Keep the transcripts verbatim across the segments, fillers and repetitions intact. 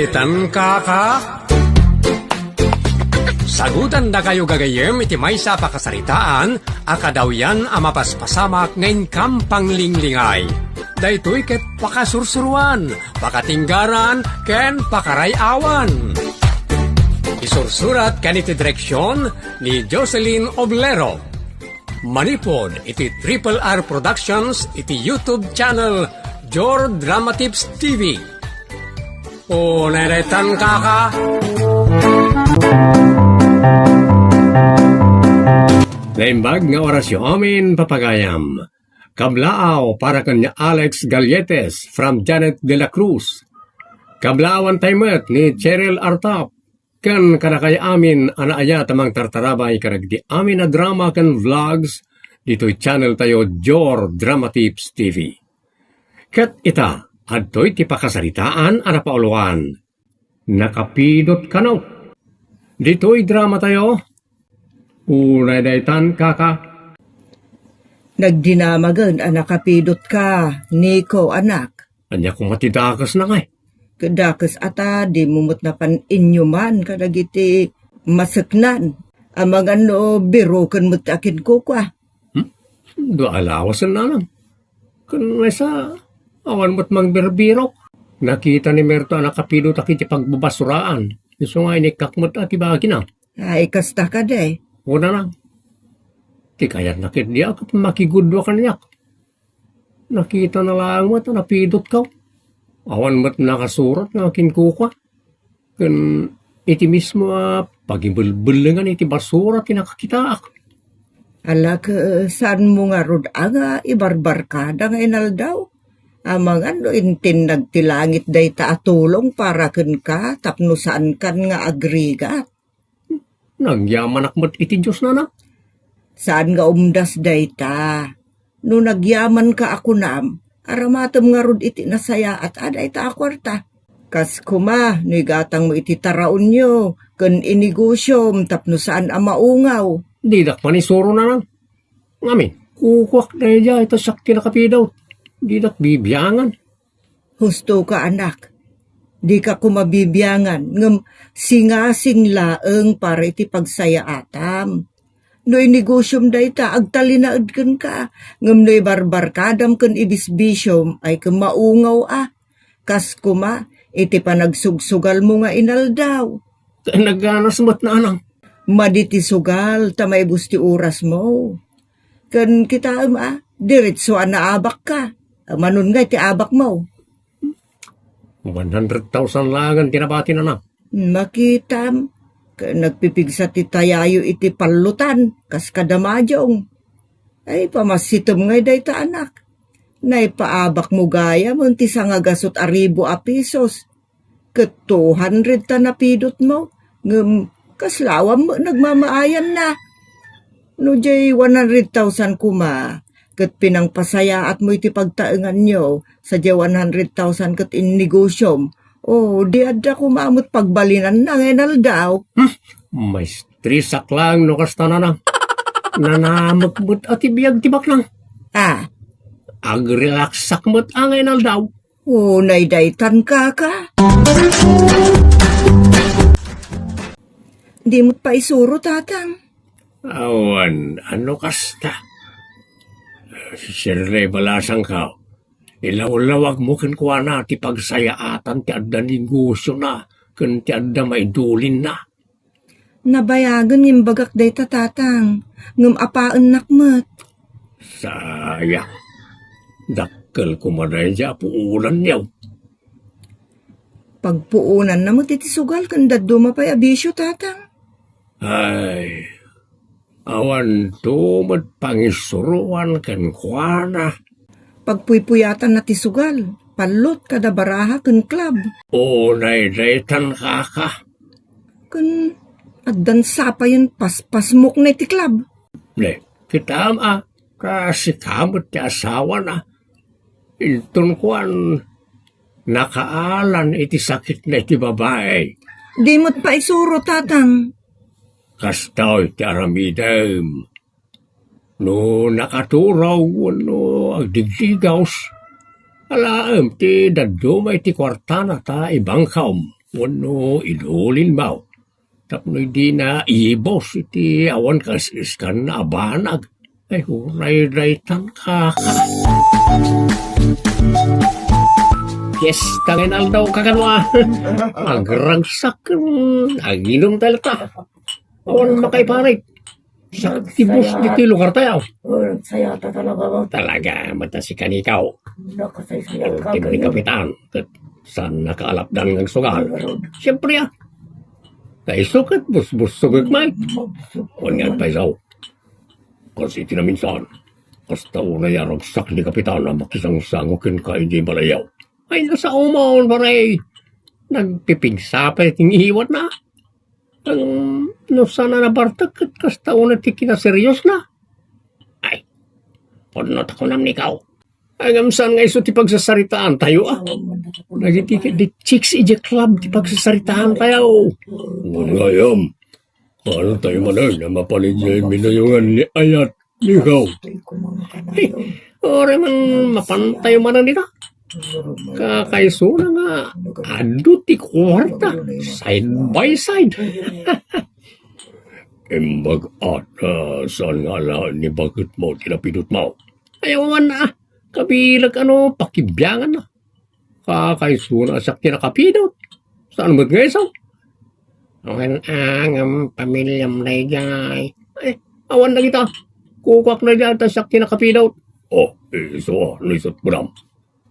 Itan kaka? Sagutandakayo gagayyem iti maysa a pakasaritaan a kadawyan a mapaspasamak nga inkam panglinglingay. Daytoy ket pakasursuruan, pakatinggaran, ken pakaray-awan. Isursurat ken iti direksion ni Jocelyn Oblero. Manipud iti Triple R Productions iti YouTube channel Jor Drama Tips T V. Unaretan kaka. Naimbag nga orasyo amin, papagayam. Kablaaw para ken ni Alex Galletes from Janet de la Cruz. Kablaawan tayo met ni Cheryl Artap ken kadakay amin a naayat a mangtartarabay kadagiti amin a drama ken vlogs ditoy channel tayo, Jor Drama Tips T V. Ket ita, adtoy ti pakasaritaan a napauluan. Nakapidot kano. Ditoy drama tayo. Unay daytan, kaka. Nagdinamagen a nakapidot ka, Nico, anak. Ania koma ti dakes na ngay? Ket dakes ata, di mo met napan inyuman kadagiti maseknan. Amangan no biroken met ti akinkukua. Hmm? Dua a lawasen, nanang. Ken maysa, awan met mangbirbirok. Nakita ni Merto a nakapidot a iti pagbabasuraan. Isu nga inikkak met a ti bagina. Ay, kasta kadi. Una na. Ti kayatna ket di a ket makigudua kaniak. Nakitana laeng met a napidotko. Awan met nakasurat nga kinkukua. Ken iti mismo a pagibelbellengan iti basura ti nakakitaak. Ala, ket saanmo ngarud a nga ibarbarkada nga inaldaw? Amangan no intinnag ti langit dayta a tulong para kenka tapno saankan nga agrigat. Nagyamanak met iti Dios, nanang. Saan nga umdas dayta. No nagyamanka a kunam, aramatem ngarud iti nasayaat a dayta a kuarta. Kas koma, no igatangmo iti taraonyo, ken inegosiom tapno saan a maungaw. Didak manisuro, nanang. Ngamin, kukuak daydiay ta siak ti nakapidot. Didak bibiangan. Husto ka, anak. Dika koma bibiangan, ngem singasing laeng para iti pagsayaatam. No inegosiom dayta, agtalinaed kenka, ngem no ibarbarkadam ken ibisbisiom, ay ken maungaw a. Kas koma, iti panagsugsugalmo nga inaldaw. Naganas met, nanang. Madi ti sugal, ta maibus ti orasmo. Ken kitaem a, diretso a naabakka. Manon ngay ti abakmo? One hundred thousand laengen ti nabati, nanang. Makitam, ket nagpipigsa ti tayayo iti pallutan, kas kada majong. Ay, pamassitem ngay dayta, anak. Naipaabakmo gayam ti sangagasut a ribu a pisos. Ket two hundred ta napidotmo, ngem kasla awan met nagmamaayanna. No diay one hundred thousand koma, ket pinangpasayaatmo iti pagtaenganyo, sadiay one hundred thousand ket innegosiom, o, di adda koma met pagbalinanna nga inaldaw. Hmm, maestresak laeng no kasta, nanang. Nanamek met a ti biag ti baknang. Ah. Agrelaksak met a nga inaldaw. Unay daytan, kaka. Di met paisuro, tatang. Awan, ano kasta? Si Shirley balasangko. Ilawlawagmo kenkuana ti pagsayaatan ti adda negosiona ken ti adda maidulinna. Nabayagen nga imbagak dayta, tatang, ngem apaennak met. Sayang. Dakkel koma daydiay a puonanyo. Pagpuonanna met iti sugal ken dadduma pay a bisio, tatang. Ay, awanto met pangisuroan kenkuana. Pagpuypuyatanna ti sugal, pallot kada baraha ken club. Unay daytan, kaka. Ken addan sapayen paspasmokna iti club. Ne, kitam a, kasika met ti asawana. Inton kuan, nakaalan iti sakitna iti babai. Di met paisuro, tatang. Kastoy ti aramidem. No nakaturog wenno agdigdigaws, alaem ti dadduma iti kuartana ta ibangkom. wenno idulinmo. Tapno dina ibus iti awan kaes-eskanna a banag. Ay, uray daytan, kaka. Fiesta nga inaldaw, kakano a? Agragsak, mm, aginum tayo ta. Awan makaiparit. Sa tibus diti lugar tayo. Oh, nagsaya ta talaga ba? Talaga, mata si kanikaw. Nakasaysayat ka. Ultimo ni kayo. Kapitan, ket saan nakaalapdan nga agsugal. Siyempre, ah. Kaiso ket busbusogek, Mike. Busbusog. Kuan nga agpaisaw. Kasi tinaminsan, kasta unay a ragsak ni kapitan a makisangsango kenka idiay balayyo. Ay, nasao man, pare. Nagpipigsa pay ti ngiwatna. Ang, no saan a nabartek, ket kasta unay ti kinaseriosna. Ay, pudno ta kunam ni ikaw. Ay, ngem saan nga isu ti pagsasaritaan tayo, ah? Dagiti, di chicks idiay club ti pagsasaritaan tayo. Ngem, ano tayo manen a mapan idiay minayungan ni ayat? Ikaw. Uray man mapan tayo manen ita. Kakaisuna nga adu ti kuarta, side by side. Imbag at, ah, saan nga ala ni bakit mo tinapidot mo? Ayaw man, ah, kabilag ano, pakibiangan na. Kakaisuna a siak ti nakapidot. Saan met nga isu? Awan a, ngem pamilyam daydiay. Eh, awan dagita. Kukuak na diay ta siak ti nakapidot. Oh, isu a, no isut budam.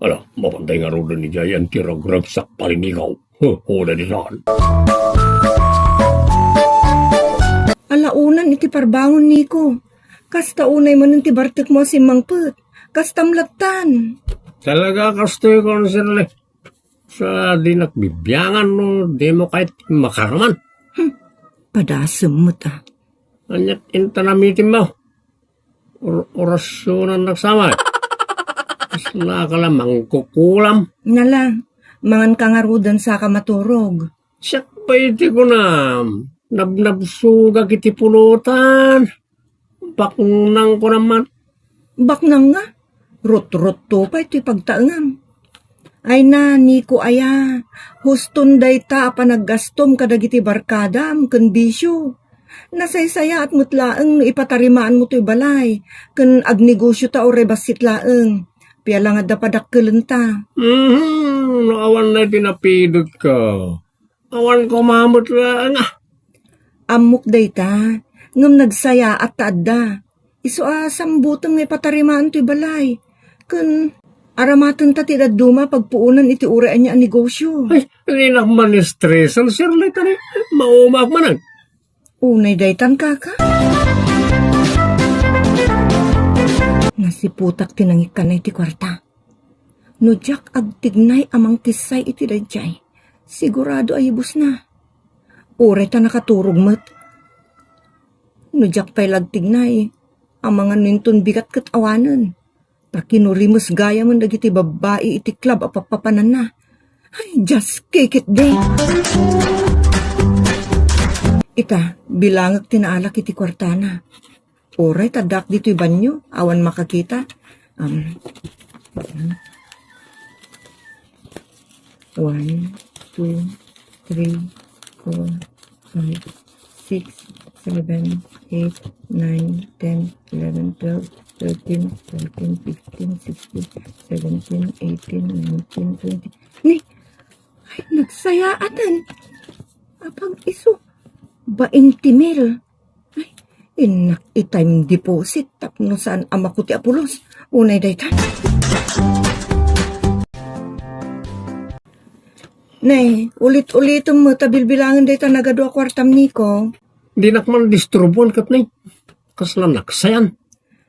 Ala, mapan tayo ngaruden idiay ti ragragsak parinikaw. Huh, uda di saan. Alaonan iti parbangon, Nico. Kasta unay manen ti bartekmo a simmangpet. Kastam lattan. Talaga, kastoy, Conserle. Sa dinak bibiangan no dimo kayat makaraman. Hmm, padasem met, ah. Aniat inta namitimmo? Or-, orasionan nagsama. Kasla ka la mangkukulam. Nala, mangan ka ngaruden saka maturog. Siak pay ti kunam, nabnabsogak iti pulutan. Baknang ko naman. Baknang nga? Rutrutto pay toy pagtaengam. Ay na, Nico aya, huston dayta a panaggastom kadagiti barkadam ken bisio. Nasaysayaat met laeng no ipatarimaanmo toy balay, ken agnegosio ta uray bassit laeng. Pia la nga adda padakkelenta. Mhm, no awan na ti napidot ka. Awan koma met laeng, ah. Ammok dayta, ngem nagsayaat ta adda. Isu a sambutem nga ipatarimaan toy balay. Ken aramatenta ti dadduma pagpuonan iti uray ania a negosio. Ay, dinak man-estresan, Sir Letani. Maumaak manen. Unay daytan, kaka? Nasiputak ti nangikkanna iti kuarta. No diak agtignay a mangkissay iti daydiay, sigurado a ibusna. Uray ta nakaturog met. No diak pay la agtignay, amangan no inton bigat ket awanen. Ta kinurimes gayamen dagiti babbai iti club a pappapananna. Ay, just kick it day. Ita, bilangek ti naalak iti kuartana. Uray, ta addaak ditoy banyo, awan makakita. Um, one, two, three, four, five, six, seven, eight, nine, ten, eleven, twelve, thirteen, fourteen, fifteen, sixteen, seventeen, eighteen, nineteen, twenty. Ni, ay, nagsayaatan. Apag isu, bainti mil. Ay, innak i-time deposit tapno saan a makuti a pulos. Unay dayta. Nay, ulit-ulitem met a bilbilangen dayta nagadua a kuartam, Nico. Dinak man disturbuan ket, nay. Kasla naksayan.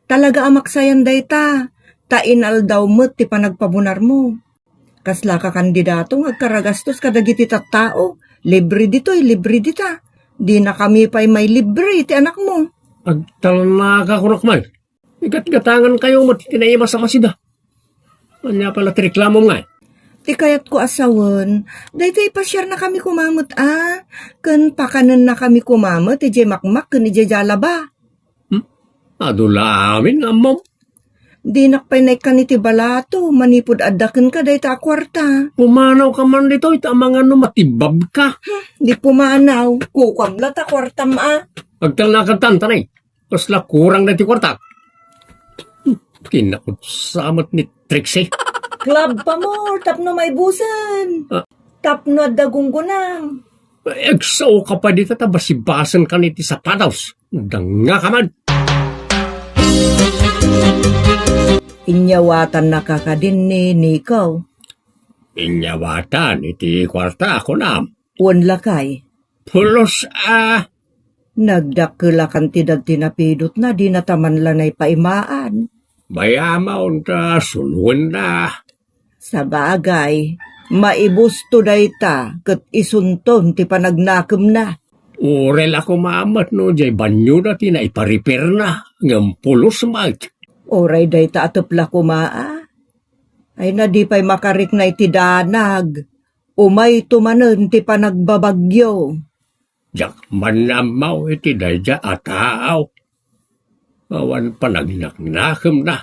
Talaga a maksayan dayta. Ta inaldaw met ti panagpabunarmo. Kaslaka kandidato nga agkaragastos kadagiti tattao. Libre ditoy, libre dita. Dinakami pay mailibre iti anakmo. Agtalnaka, kunak, may. Igatgatangan kayo met iti naimas a masida. Ania pala ti reklamom ngay? Ti kayatko a sawen, daytoy ipasiarnakami koma met a, ken pakanennakami koma met idiay makmak ken idiay jalaba. Hmm? Adu la amin nga ammom. Dinak pay naikkan iti balato manipud adda kenka dayta a kuarta. Pumanawka man ditoy ta amangan no matibbabka. Di pumanaw. Kukuam la ta kuartam a. Agtalnakan tan, tanay. Kasla kurang na ti kuartak. Kinakutsamat ni Trixie. Club pa mo, tapno maibusen. Ah. Tapno adda gunggunam. Agsao ka pa dita ta basibasen kan iti sapatos. Danga ka man. Inyawatan na ka kadin ni Nico. Inyawatan iti kuarta, kunam. Wen lakay. Pulos a. Nagdakkelakan ti dagti napidotna, dina ta man la naipaimaan. Mayamaon ta sunoenna. Sabagay, maibusto dayta ket isunton ti panagnakemna. Uray la koma met no diay banyoda ti naipariperna, ngem pulos met. Uray dayta a tepla koma a. Ay na di pay makarikna iti danag. Umayto manen ti panagbabagyo. Diak man naammo iti daydiay a tao. Awan panagnaknakemna.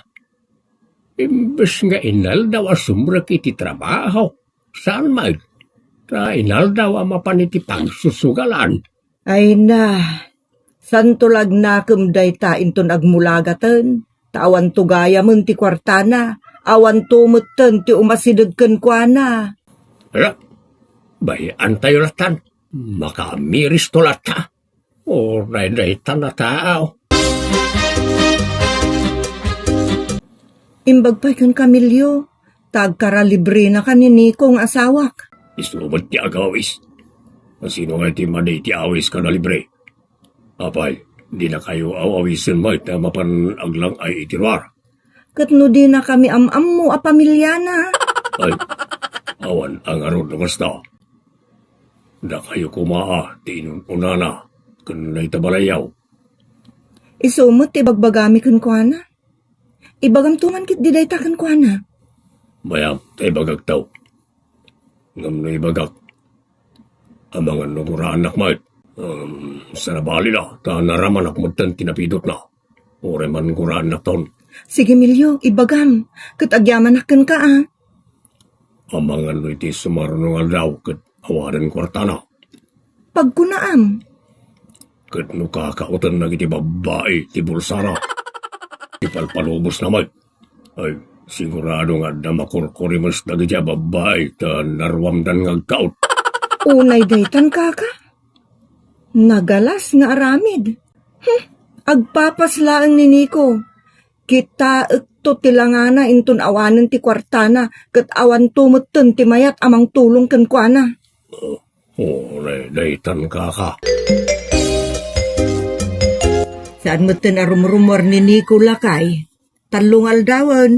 Imbes nga inaldaw a sumrek iti trabaho, saan met, ta inaldaw a mapan iti pagsusugalan. Ay na, santo la agnakem dayta inton agmulagaten, ta awanto gayamen ti kuartana, awanto metten ti umasideg kenkuana. Ala, bay-antayo latan, makaamiristo latta. Uray daytan a tao. Imbag pay kenka, Emilio, ta agkaralibrenaka ni Nico nga asawak. Isu met ti agawis. Asino nga ti madi ti awis kada libre? Apay, dinakayo aw-awisen met ta mapan aglang-ay iti ruar? Ket no dinakami am-ammo a pamiliana? Ay, awan a ngarud no kasta. Dakayo koma a ti inun-unana ken dayta balayyo. Isu met ti ibagbagami kenkuana. Ibagamto man ketdi dayta kenkuana. Mayam, ta ibagakto. Ngem no ibagak, amangan no guraannak met. Um, saan a bali la, ta naramanak metten ti napidotna. Uray man guraannakton. Sige, Emilio, ibagam, ket agyamanak kenka a. Amangan no iti sumaruno nga aldaw ket awanen kuartana. Pagkunaam. Ket no kakauten dagiti babbai ti bulsana, ipalpalubosna met. Ay, sigurado nga adda makurkurimes dagiti a babbai ta naruamdan nga agkaut. Unay daytan, kaka. Nagalas nga aramid. Hmm, agpapas laeng ni Nico. Kitaekto ti langana inton awanen ti kuartana ket awanto metten ti mayat a mangtulong kenkuana. Oh, oh, daytan, kaka. Saan metten a rumrumuar ni Nico, lakay. Tallo nga aldawen.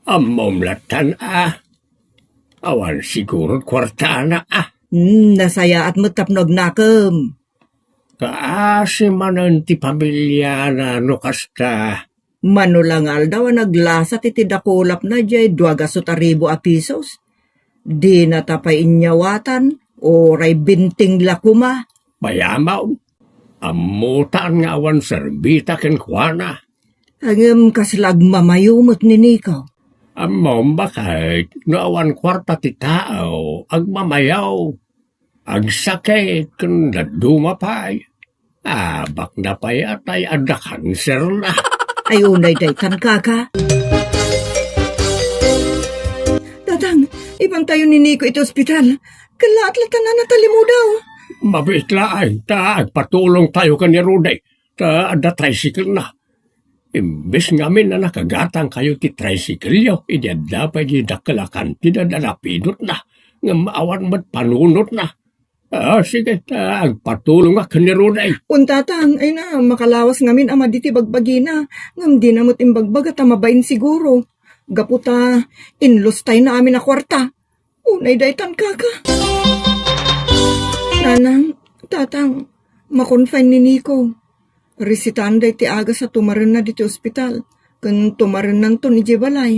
Ammom lattan a. Awan sigurod kuartana a. Hmm, nasayaat met tapno agnakem. Kaasi manen ti pamiliana no kasta. Mano la nga aldaw a naglasat iti dakulapna diay dua gasut a ribu a pisos. Dina ta pay inyawatan, uray binting la koma. Mayamaw, ammotan nga awan serbita kenkuana. Ngem kasla agmamayo met ni Nico. Ammom, baket, no awan kuarta ti tao, agmamayo. Agsakit ken dadduma pay. Abakna pay a tay adda kanserna. Ay, unay daytan, kaka. Tatang, ibantayo ni Nico iti ospital. Kellaat lattan a natalimudaw. Mabiit laeng ta agpatulongtayo ken ni Rudy, ta adda tricycle-na. Imbes ngamin a nakagatangkayo ti tricycle-yo, idi adda pay di dakkel a kantidad a napidotna, ngem awan met panunotna. Ah, sige, ta agpatulongak ken ni Rudy. Wen, Tatang, ay na, makalawas ngamin a madi ti bagbagina, ngem dina met imbagbaga ta mabain siguro. Gapu ta, inlostayna amin a kuarta. Unay daytan, kaka. Nanang, tatang, makonfine ni Nico. Risitaan dayta agas a tumarenna ditoy ospital, ken tumarennanton idiay balay.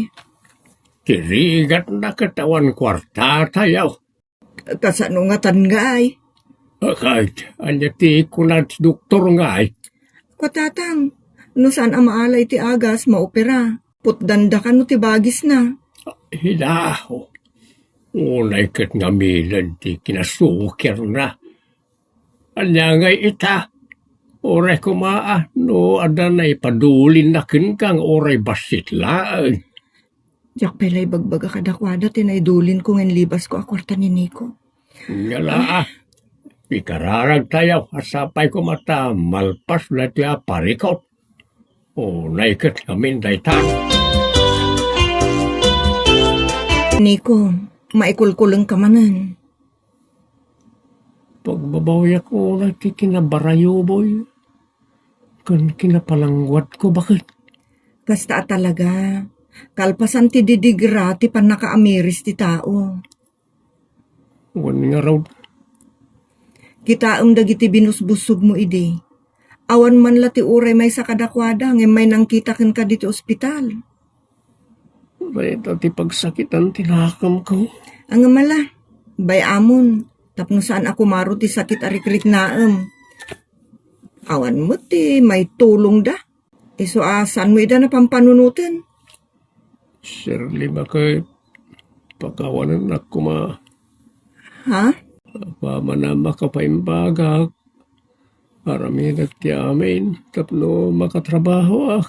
Ti rigatna ket awan kuartatayo. Kasano ngatan ngay? Akat, ania ti kuna ti doktor ngay? Kua, tatang, No saan a maala iti agas, maopera. Putdandaka no ti bagisna. Hilaho. Unay ket ngaminen ti kinasukirna. Ania ngay ita? Uray koma a, no adda naipadulinna kenka nga uray bassit laeng. Diak pay la ibagbaga kadakuada ti naidulinko nga inlibasko a kuarta ni Nico. Ngala, ah. Ikararagtayo, a sapay koma ta malpas daytoy a parikot. Unay ket ngamin dayta. Nico, maikulkulengka manen. Pagbabawyak unay ti kinabarayo, boy. Ken kinapalangguadko, baket. Kasta a talaga. Kalpasan ti didigra ti pannakaamiris ti tao. Wen ngarud. Kitaem dagiti binusbussogmo idi. Awan man la ti uray maysa kadakuada ngem may nangkita kenka ditoy ospital. Dayta ti pagsakitan ti nakemko. Angem a la, bay-amon, tapno saan a kumaro ti sakit a rikriknaem. Awan met ti maitulongda. Isu a saanmo ida napampanunoten. Shirley, baket, pakawanennak koma. Ha? Apaman a makapaimbagak, aramidek ti amin tapno makatrabahoak.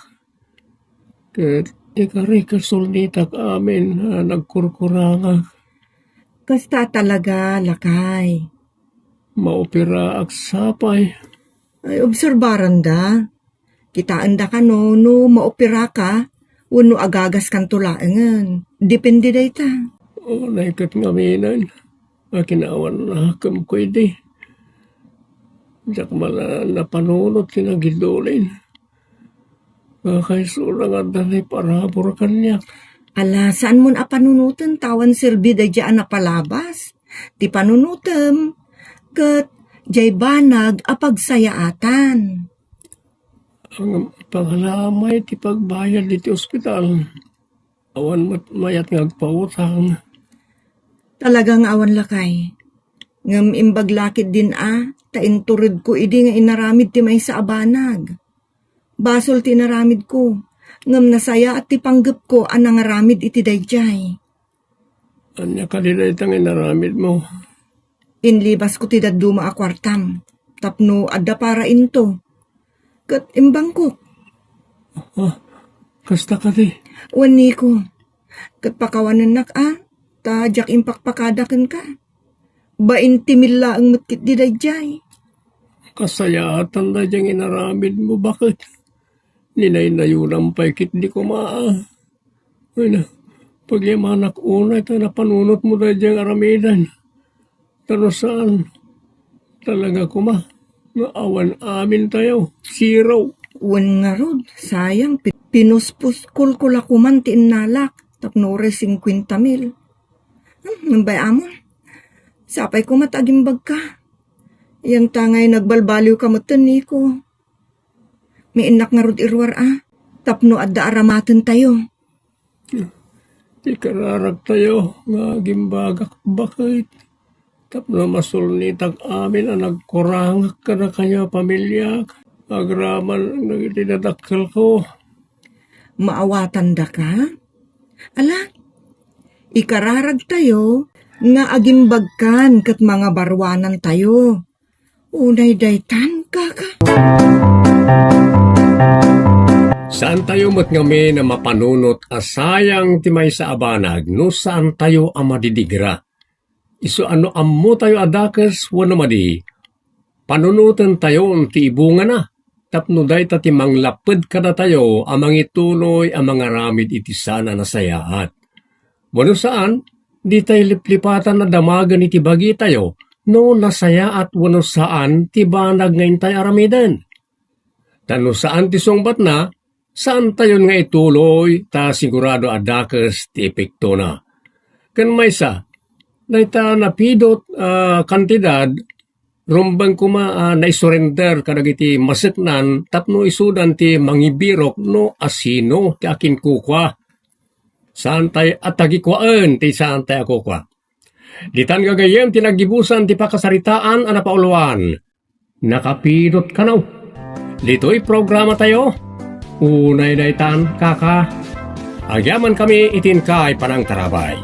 Ket ikarikasulnitak amin a nagkurkurangak. Kasta talaga, lakay. Maoperaak sapay. Ay, obserbaranda. Kitaendaka no, no maoperaka, wenno agagaskanto laengen. Depende dayta. Unay ket ngaminen, a kinawan nakemko idi. Diak man la napanunot ti nagidulin. Kakaiso la nga adda naiparabur kaniak. Ala, saanmon a panunoten ta awan serbi daydiay a napalabas. Ti panunotem, ket diay banag a pagsayaatan. Ang pangalamay ti pagbayad diti ospital. Awan met mayat nga agpautang. Talaga nga awan, lakay. Ngem imbag la ketdin a, ta inturedko idi nga inaramid ti maysa a banag. Basol ti inaramidko, ngem nasayaat ti panggepko a nangaramid iti daydiay. Ania kadi dayta nga inaramidmo? Inlibasko ti dadduma a kuartam, tapno adda parainto. Ket imbangkok. Ah, kasta kadi? Wen, Nico, ket pakawanennak a, ta diak impakpakada kenka. Bain ti mil laeng met ketdi daydiay. Kasayaatan daydiay nga inaramidmo, baket. Ninaynayonam pay ketdi koma a. Ay na, pagyamanak unay ta napanunotmo daydiay nga aramiden. Ta no saan, talaga koma, nga awan amintayo, zero. Wen ngarud, sayang, pi-, pinuspuskol ko la koman ti innalak, tapno uray singkuenta mil. Hmm, nambay amon. Sapay koma ta agimbagka. Yan ta ngay nagbalbaliwka metten, Nico. Miinnak ngarud iruar a, tapno adda aramatentayo. Ikararagtayo nga agimbagak, baket, tapno masulnitak amin a nagkurangak kadakayo a pamiliak, agraman dagiti dadakkelko. Maawatandaka? Ala, ikararagtayo nga agimbagkan ket mangabaruanantayo. Unay daytan, kaka. Saantayo met ngamin a mapanunot a sayang ti maysa a banag no saantayo a madidigra. Isu a no ammotayo a dakes wenno madi, panunotentayon ti ibungana, tapno dayta ti manglapped kadatayo a mangituloy a mangaramid iti saan a nasayaat. Wenno saan, ditay liplipatan a damagen iti bagitayo no nasayaat wenno saan ti banag nga intay aramiden. Ta no saan ti sungbatna, saantayon nga ituloy ta sigurado a dakes ti epektona. Ken maysa, dayta napidot a kantidad, rumbeng koma a naisurrender kadagiti maseknan tapno isudan ti mangibirok no asino ti akinkukua. Saantay a tagikuaen ti saantay a kukua. Ditan gagayyem ti naggibusan ti pakasaritaan a napauluan. Nakapidot kano. Ditoy programatayo, Unay daytan, kaka. Agyamankami iti inkay panangtarabay.